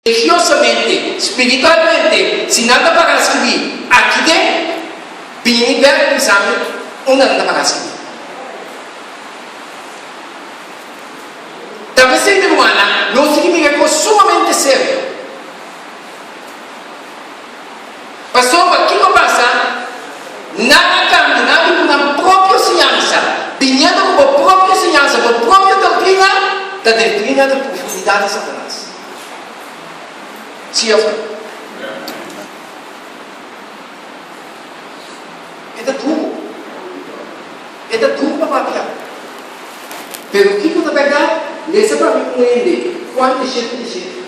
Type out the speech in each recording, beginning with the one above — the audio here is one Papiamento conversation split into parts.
Religiosamente, spiritualmente, si nan ta paga skibí aki den, bini bèk bisa mi unda nan ta paga skibí. Ta p'esei, rumannan, nos tin ki mira e kos sumamente serio. Pasobra kiko a pasa? Nan a kambia, nan a bin ku nan propio siñansa. Biniendo ku bo propio siñansa, bo propio doktrina, ta doktrina di profundidat di Satanas. Sí òf no? E ta duru. E ta duru pa papia. Pero kiko ta bèrdat? Lesa pa mi un hende Juan 17, 17.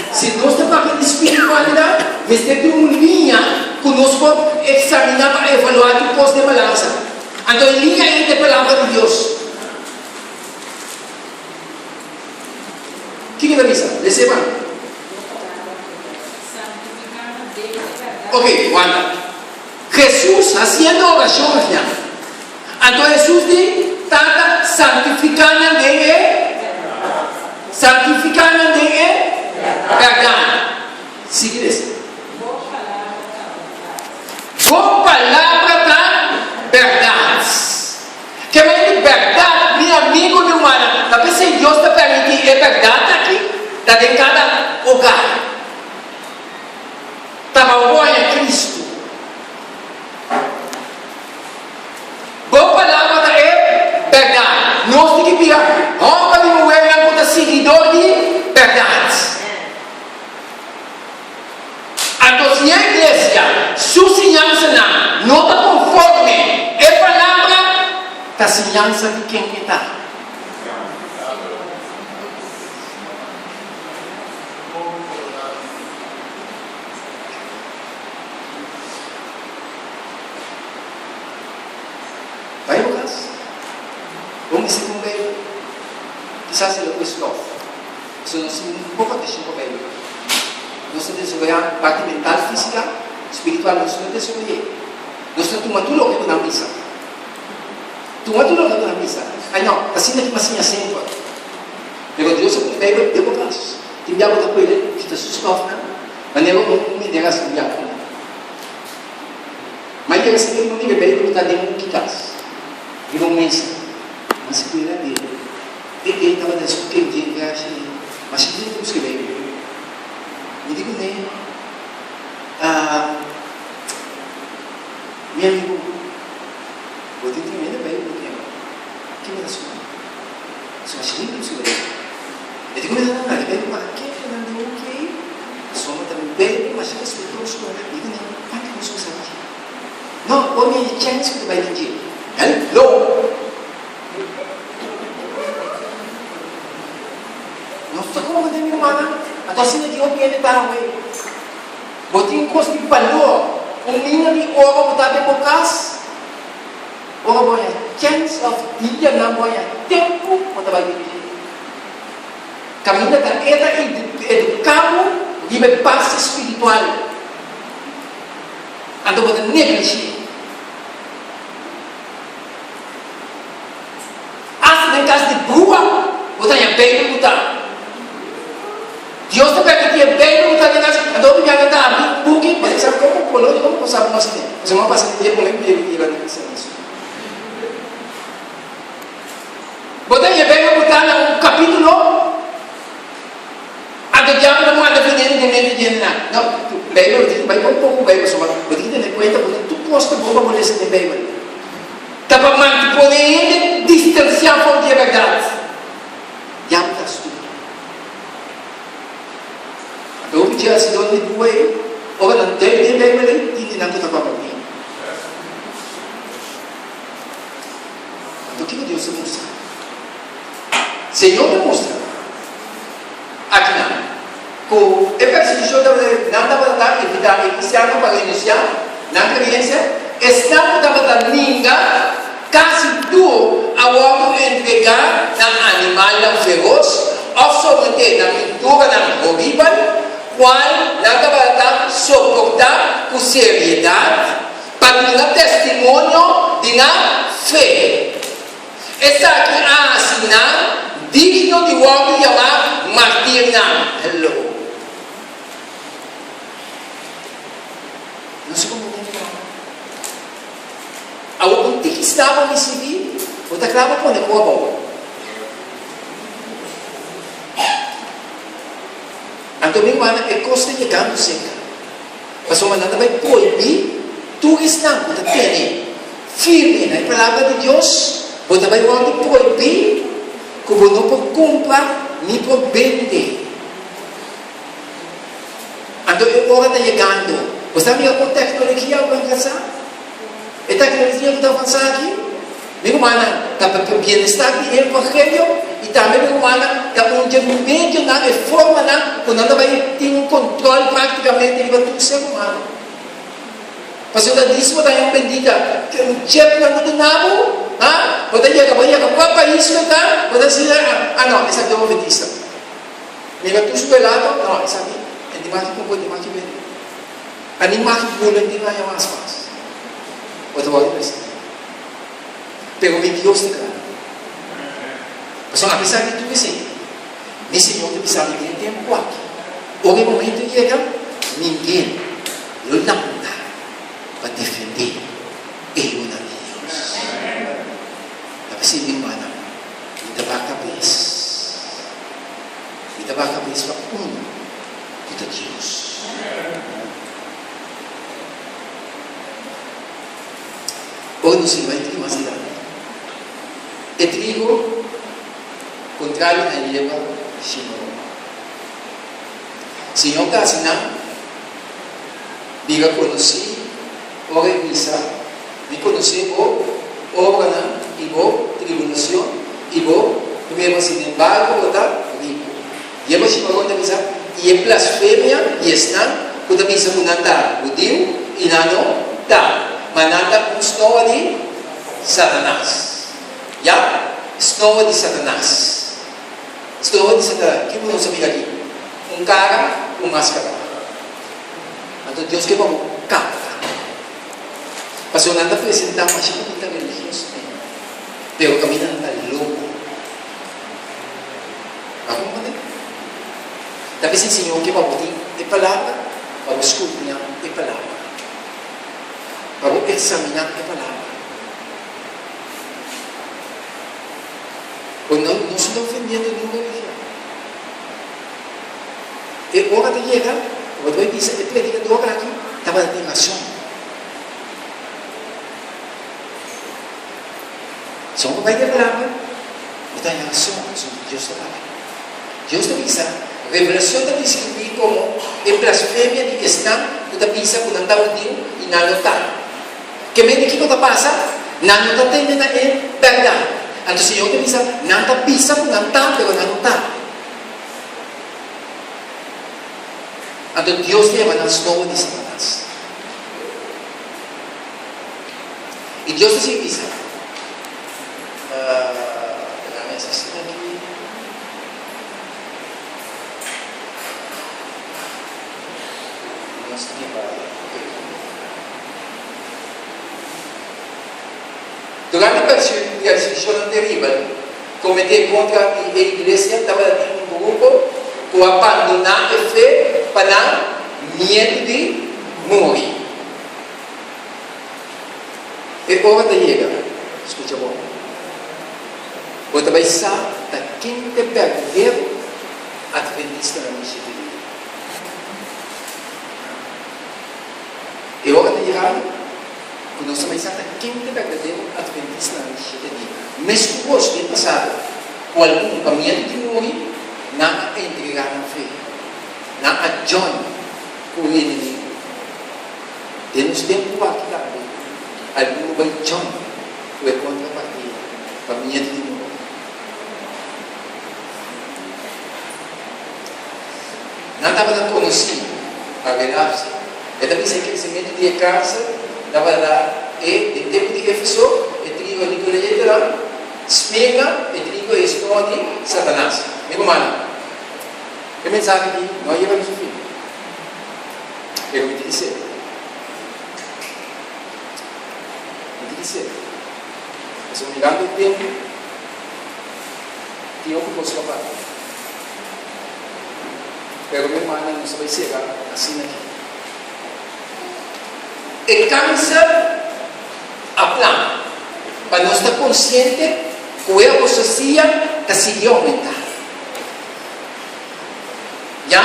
Si nos ta papia di spiritualidat, mester tin un liña ku nos por eksaminá pa evaluá tur kos den balansa. Anto e liña ei ta e Palabra di Dios. Kiko ta bisa? Lesa e man. Ok, wanta. Hesus hasiendo orashon agian. Anto Hesus di, Tata, santifiká nan den e Santifiká nan den e bèrdat. Sigui lesa. Bo palabra ta bèrdat. Ke manera di bèrdat, mi amigu mi rumannan, ta p'esei Dios ta permití e bèrdat aki ta den kada hogar. Ta pa bo haña Kristu. Bo palabra ta e bèrdat. Nos tin ki bira hòmber i muhernan ku ta siguidor di bèrdat. Anto si e iglesia su siñansanan no ta konforme e palabra, ta siñansa di ken e ta? Bai bo kas, bo mester ku un Beibel. Kisas el a ku e stof. Pasobra nos tin un poko atenshon pa Beibel. Nos ta desaroyá parti mental, físika, spiritual, nos no ta desaroy'é. Nos ta tuma tur loke ku nan bisa. Tuma tur loke ku nan bisa. Ai no, ta asina ki mi a siña semper. Pero Dios a pone Beibel den bo kas. Tin bia bo ta puede kita su stofnan manera un hende a studia ku nan. Ma yega si un mira Beibel ku ta den un kikas riba un mesa. Ma si kuida di e e tabata eskuch'é dje vershi ei, ma si dje ta buska Beibel. Mi di kuné, Mi amigu, bo tin tremendo Beibel ku ke bo ta skucha? So a shirbi su bebe. E di kuminsa nan e bebe para ke nan di ok pasobra ta mi bebe masha respetuoso mi di nan pa ke nos kusa aki no bo mi e chèns ku ta bai den dje hello nos ta komo den mi rumannan anto asina di hopi hende ta awe bo tin kos di balor un mina di oro ku ta den bo kas. Ora bo haña chèns òf dianan bo haña tempu bo ta bai dirigí. Kaminda ta e ta eduká bo riba e base spiritual. Anto bo ta neglish'é. Asta den kas di brua bo ta haña Beibel ku ta. Dios ta permití e Beibel ku ta den kas. Anto hopi biaha nan ta abri buki, bo ta bisa komo koló di komo bo sa bo mas asina. Pasobra bo a pasa di dia promé ku Beibel yega na kristianismo. Bo ta haña e Beibel ku ta na un kapítulo, anto diabel ta manda veneno den mente di hendenan. No, Beibel bo tin ku bai poko poko ku Beibel pasobra bo tin ku tene kuenta ku no tur kos ta bon pa bo lesa den Beibel. Ta pa manti pone hende distansiá for di e bèrdat. Diabel ta astuto. Anto hopi dje hasidónan di bua ei, ora nan dei den Beibel ei, tin di nan ku ta papia ku hende. Anto kiko Dios ta mustra? Señor ta mustra akinan ku e persekushon tabata nan tabata ta evitá e kristiannan pa renunsiá nan kreensia, esnan ku tabata ninga kasi tur a wòrdu entregá na animalnan feros òf someté na torturanan horibel, kual nan tabata ta soportá ku seriedat pa duna testimonio di nan fe. Esaki a hasi nan digno. Hello. No se komprendé mi mama. Awor un tiki staba mi sigui, bo ta kla pa pone ku abou. Anto mi rumannan e kos ta yegando serka. Pasobra nan ta bai prohibí tur esnan ku ta tene firme na e palabra di Dios, bo ta bai wòrdu prohibí ku bo no por kumpra ni por bende. Anto e ora ta yegando. Bo sa mira kon teknologia a avansá? E teknologia ku ta avansá aki, mi rumannan, ta pa bienestar di e evangelio i tambe, mi rumannan, ta un dje medionan, e formanan ku nan ta bai tin un kontrol praktikamente riba tur ser humano. Pasobra ta dis bo ta haña un bendita, ke un chip nan ta duna bo, ha, bo ta yega, bo yega kua pais ku e ta, bo ta siña, ah no, esaki ta un adventista. Mira tur su relato, no, esaki e di maki kumpra, di maki bende. A ni maki bula ni haña mas mas. Bo ta wòrdu presentá. Pero mi Dios ta grandi. Pasobra apesar di tur esei, mi Señor ta bisa mi den e tempu aki, ora e momento yega, ninguén lo lanta pa defendé e yunan di Dios. Ta p'esei, mi rumannan, Mi ta baha kabes. Mi ta baha kabes pa un ku ta Dios. Ora nos riba e trigo mas dilanti, e trigo kontrario na yerba shimarón. Señor ta hasi nan bira konosí ora e bisa. Mi konosé bo obranan i bo tribulashon i bo prueba, sinembargo bo ta riku. Yeba Shimaron ta bisa, I e blasfemia di esnan ku ta bisa ku nan ta hudiu i nan no ta, ma nan ta un snoa di Satanas. Ya, snoa di Satanas. Snoa di Satanas. Kiko nos a mira aki? Un kara ku maskara. Anto Dios ke pa bo kapta. Pasobra nan ta presentá masha bunita religiosamente, pero kaminda nan ta loko. Bo a komprendé? Ta p'esei Señor ke pa bo tin e palabra, pa bo skrudiñá e palabra, pa bo eksaminá e palabra. Bo no nos no ta ofendiendo niun religion. E ora ta yega ku bo ta bai bisa e predikador aki tabata tin rason. Son ku bai den palabra, bo ta haña rason pasobra Dios ta papia. Dios ta bisa, Revelashon ta deskribí komo e blasfemia di esnan ku ta bisa ku nan ta hudiu i nan no ta. Ke mende kiko ta pasa? Nan no ta tende na e bèrdat. Anto Señor ta bisa, Nan ta bisa ku nan ta, pero nan no ta. Anto Dios ta yama nan snoa di Satanas. I Dios ta sigui bisa, Laga mi asina aki. Nos tin bai. Durante persekushonnan teribel kometé kontra di e iglesia tabata tin un grupo ku a bandoná e fe pa nan miedu di muri. E ora ta yega, skucha bon, bo ta bai sa ta ken ta e berdadero adventistanan di shete dia. E ora ta yegando ku nos ta bai sa ta ken ta e berdadero adventistanan di shete dia. Meskos den pasado ku algun pa miedu di muri, nan a entregá nan fe, nan a join ku e enemigu. Den nos tempu aki tambe, algun lo bai join ku e kontrapartida pa miedu di muri. Nan tabata konosí pa relapse. E ta bisa e kresementu di e kanser tabata e den tempu di Efeso, e trigo Nicolaitanan, Smirna, e trigo e snoa di Satanas. Mi rumannan, e mensahe aki no a yega na su fin. Pero mi tin di ser. Mi tin di ser. Pasobra mirando e tempu, tin hopi kos pa papia. Pero mi rumannan nos ta bai sera asina aki. E kanser a plama pa nos ta konsiente ku e apostasia ta sigui oumentá. Ya?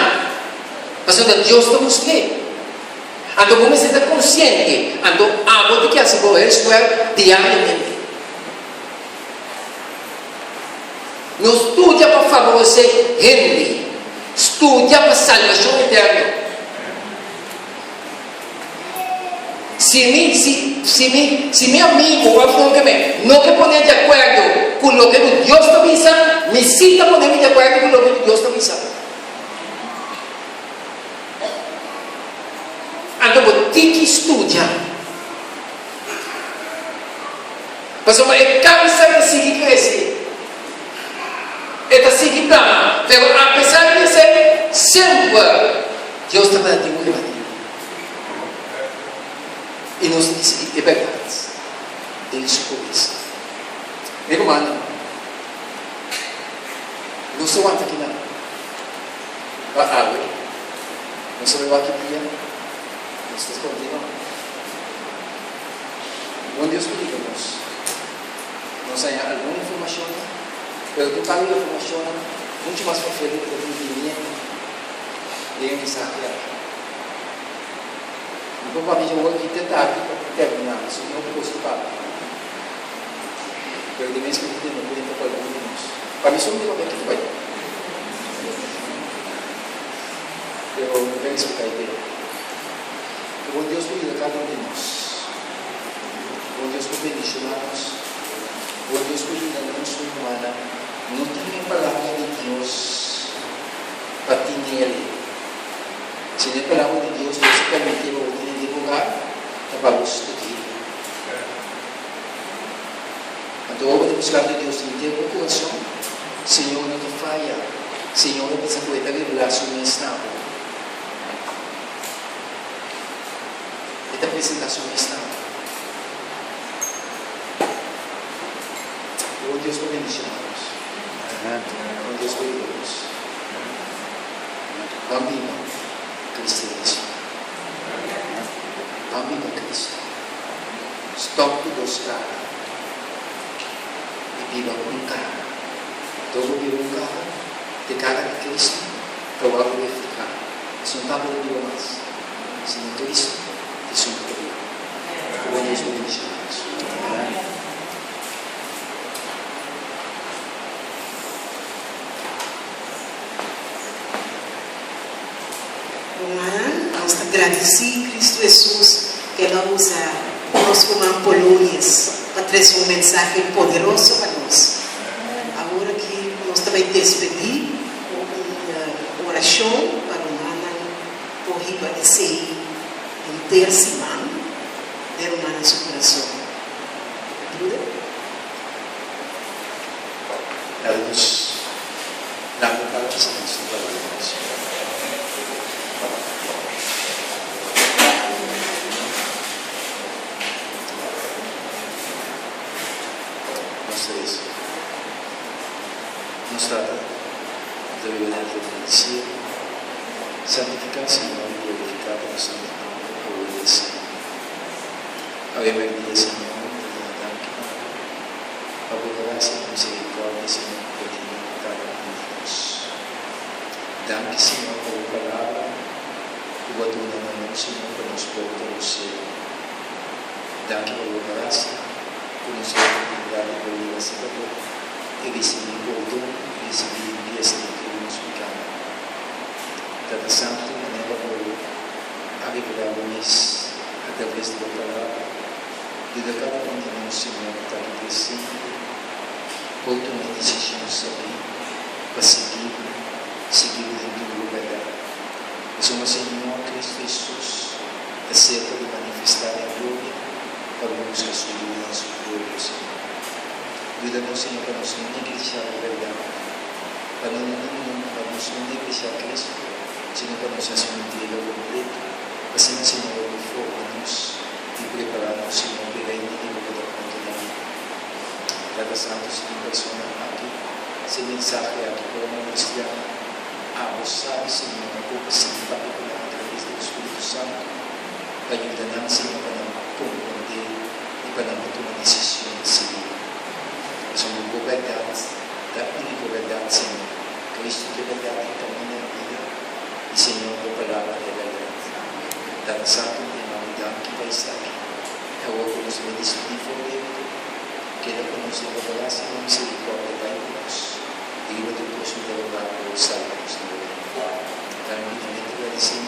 Pasobra Dios ta mustr'é. Anto bo mester ta konsiente. Anto abo tin ke hasi bo huiswerk diariamente. No studia pa faboresé hende, studia pa salbashon eterno. Si mi, si, si mi, si mi amigu òf un ke mi no ke pone di akuerdo ku loke ku Dios ta bisa, mi sí ta pone mi di akuerdo ku loke ku Dios ta bisa. Anto bo tin ki studia. Pasobra e kanser ta sigui krese, e ta sigui plama, pero apesar di esei, semper Dios ta bati un riba di. I nos tin ki sigui e bèrdat den su puresa. Mi rumannan, nos ta wanta kinan pa awe, nos ta bai wak ki dia, nos ta kontinuá. Bon Dios bendiga nos. Nos haña algun informashonnan, pero tin par di informashonnan muchu mas profundo ku ta bini den e mensahe aki. Mi por papia dje wòrdu te tardi pa terminá, pasobra tin hopi kos ku papia. Pero den mes mi ta tene kuenta ku algun di nos. Pa mi so mi ta papia kiko bai. Pero mi ta respetá e tempu. Ku bon Dios por yuda kada un di nos. Ku bon Dios por bendishoná nos. Ku bon Dios por yuda nos mi rumannan no tin e palabra di Dios pa tinel. Sino e palabra di Dios, Dios a permití pa bo tene den bo hogar ta pa bo studia. Anto ora bo ta buskando Dios di henter bo kurason, Señor no ta faya. Señor a bisa ku e ta revelá su mes na bo. E ta presentá su mes na bo. Bon Dios por bendishoná nos. Bon Dios por yuda nos. Ban biba cristianismo. Ban biba Cristo. Stop ku dos kara i biba un kara. Dor bo biba un kara, te kara di Cristo ta wòrdu reflehá. Esun tabata biba mas, sino Cristo ta esun ku ta biba. Ku bon Dios por bendishoná nos. Amen. Rumannan, nos ta gradisí Cristo Hesus ku el a usa nos ruman Polonius pa trese un mensahe poderoso pa nos. Awor aki nos ta bai despedí ku un orashon pa rumannan por hiba esei henter siman den rumannan su kurason. Bruder. Laga nos lanta para hasi nos ta trabajo di oracion. Nos ta reza. Nos Tata, ku ta biba den reino di cielo, santifica, Señor, y glorifica bo santo nomber awe y semper. Awe merdia, Señor, mi ta duna danki na bo pa bo gracia y misericordia, Señor, ku bo tene ku kada un di nos. Danki, Señor, pa bo palabra ku bo a duna na nos, Señor, pa nos por ta bo siervo. Danki pa bo gracia ku nos tin oportunidat di por yega serka bo i risibí pordon i risibí limpiesa di tur nos pikánan. Tata Santu, manera bo a revelá bo mes atraves di bo Palabra, yuda kada un di nos, Señor, ku ta aki presente por tuma e desishon sabí pa sigui bo, sigui bo den tur bo bèrdat. Pasobra, Señor, Cristo Hesus ta serka di manifestá den gloria pa buska su yunan, su pueblo, Señor. Yuda nos, Señor, pa nos no neglishá bo bèrdat, pa no pa nos no neglishá Cristo, sino pa nos hasi un entrega kompleto, pa asina, Señor, bo por forma nos i prepará nos, Señor, p'e reino di bo ku ta pronto na bini. Tata Santu, si tin persona aki, si e mensahe aki por molestiá abo. sabi, Señor, ku Bo sigui papia ku nan atraves di Bo Spiritu Santu, pa yuda nan, Señor, pa nan komprondé i pa nan por tuma desishon sigur. Pasobra Bo bèrdat ta úniko bèrdat, Señor. Kristu ta e bèrdat, e kaminda i bida, i Señor, Bo Palabra ta e bèrdat. Tata Santu, mi yama Bo danki pa esaki. I awor ku nos ta bai despidí for di otro, keda ku nos den Bo grasia i Bo miserikòrdia bai ku nos, i riba tur kos mi ta roga Bo, salba nos na Bo reino. Ta mi infinitamente gradisí.